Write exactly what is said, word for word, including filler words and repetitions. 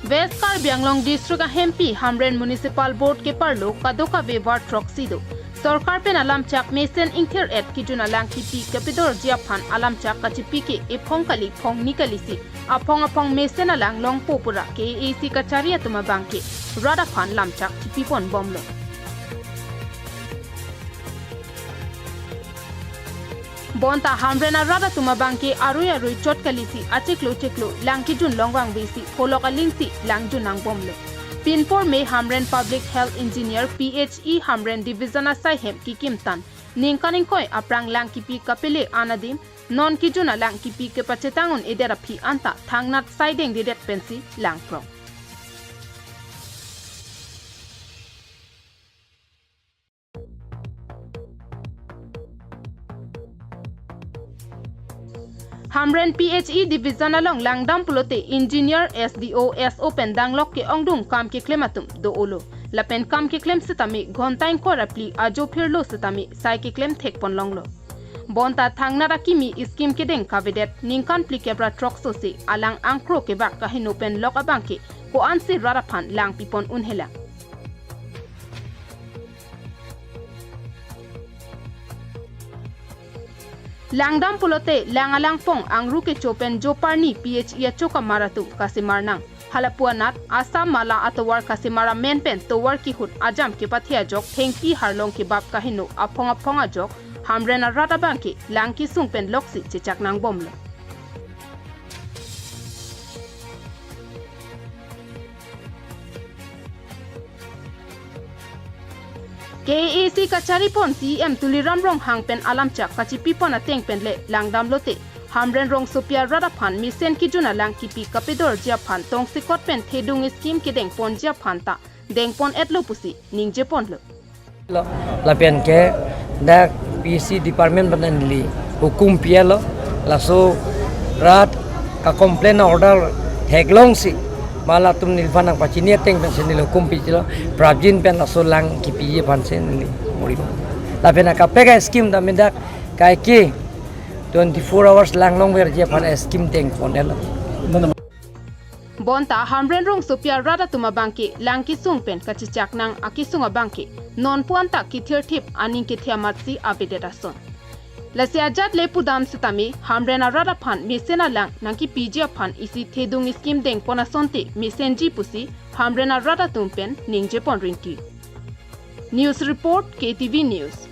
West Karbi Anglong District ahempi Hamren Municipal Board keparlo kadokave ward throksi do. Sorkar pen alamchak mesen ingthir-et kejun alang kipi kapedorji aphan alamchak kachipi ke ephong kali phongni kalisi aphong aphong mesen alang longpo pura K A A C kachari atum abangke rat aphan lamchak chipipon bomlo. Bonta Hamren arat atum abangke arui arui chot kalisi achiklo chiklo lang kejun longvangvesi pholok alingsi langjun nangbomlo. Pinpur me Hamren Public Health Engineer P H E Hamren Division asai hem kekimtan ningkan ingkoi aphrang lang kipi kapele an adim non kejun alang kipi kepachetang un-edet aphi anta thangnat saidengdedet pensi langprong. Hamren P H E Division along langdam pulote Engineer, S D O, S O pen danglok ke-ongdung kam keklem atum do-olo. Lapen kam keklem setame ghonta ingkoi ra phli ajo phirlo setame sai keklem thekpon longlo. Bonta thangnat akimi scheme kedeng kavedet ningkan phlikep ra throksi alang angkro kevak kaheno pen lok abangke ko-ansi rat aphan langpipon un-elang. Langdam pulote lang alangpong angru kecho pen joparni P H E achokamar atum kasemar nang. Halapu anat Assam Mala atovar kasemar amen pen tovar kehut ajam kepathe ajok thengpi harlong kebap kaheno aphong aphong ajok Hamren arat abangke lang kesung pen loksi chechak nangbomlo. K A A C kacharipon C E M Tuliram Ronghang pen alamchak kachipipon ateng pen le langdamlote Hamren rongsopi arat aphan mesen kejun alang kipi kapedorji aphan tongsekot pen thedung scheme kedengponji aphan ta dengpon-etlo pusi ningjeponlo. Lo, lapen ke dak P C department pen neli hukum pilo, laso rat ka complain order theklongsi, mala atum neliphan nangpachini ateng pensi neli hukum pilo, prapjin pen laso lang kipiji aphansi neli muri. Lapen akaprek ascheme tame dak kaike twenty-four hours lang longverji aphan scheme dengpon-etlo. Bonta Hamren rongsopi arat atum abangke lang kesung pen kachechak nang akesung abangke non puan ta kethirthip aning kethe amatsi avedet ason. Lasi ajat le pudam setame Hamren arat aphan mesen alang nangkipiji aphan isi thedung scheme dengpon asonte mesenji pusi Hamren arat atum pen ningjepon rinti. News report, K T V News.